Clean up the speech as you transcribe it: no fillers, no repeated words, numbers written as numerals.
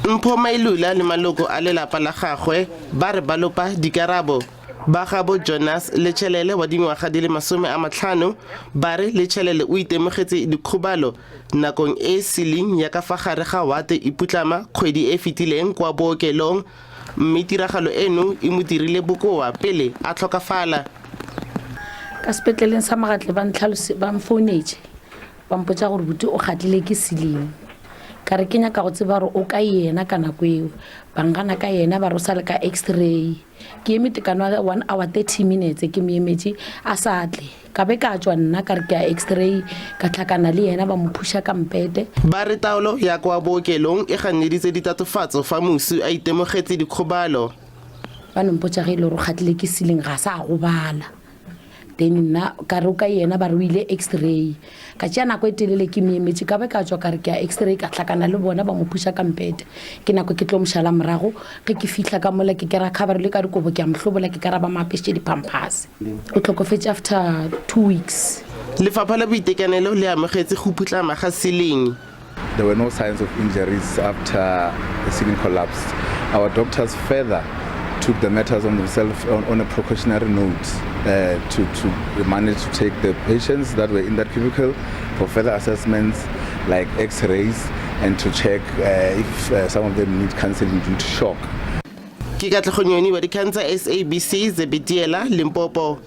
Mpho Mailula le maloko a lelapa la gagwe ba re ba lopa dikarabo. Ba gabo Jonas Lechelele wa dingwaga di le 50 ba re Lechelele o itemogetse dikgobalo nakong e siling ya ka fa gare ga wate e putlama kgwedi e fetileng kwa bookelong mme tiragalo eno e mo dirile bokoa pele a tlhokafala. Ka sepetleleng sa Magatle ba ntlhalose ba mfounetše ba mpotša gore buti o kgatlile ke siling. Ka re ke nyaka go tseba gore o kae yena ka nako eo. Ba ngana ka yena ba re o sa le ka x-ray. Ke eme tekano ya 1 hour 30 minutes ke mo emetše a sa tle. Ka be ka tšwa nna ka re ke ya x-ray ka hlakana le yena ba mo phuša ka mpete. Ba re taolo ya kwa bookelong e ganeditse ditatofatso fa moswi a itemogetse dikgobalo. Ba no mpotša ge e le gore o kgatlile ke ceiling ga sa gobala. Then nna ka re o kae yena ba re o ile x-ray. Ka tšea nako e telele ke mo emetše ka be ka tšwa ka re ke ya x-ray ka hlakana le bona ba mo phuša ka mpete. Ke nako ke tlo mo šala morago ge ke fihla ka mola ke kera coverle ka dikobo ke a mo hlobola ke kera ba mo apešitše di-pampers. O hlokofetše after 2 weeks. Lefapha la Boitekanelo le amogetše go putlama ga siling. There were no signs of injuries after the ceiling collapsed. Our doctors further took the matters on themselves on a precautionary note to manage to take the patients that were in that cubicle for further assessments like x-rays and to check if some of them need counseling due to shock. Ke Katlego Nyoni wa dikgang tsa SABC, Zebediela, Limpopo.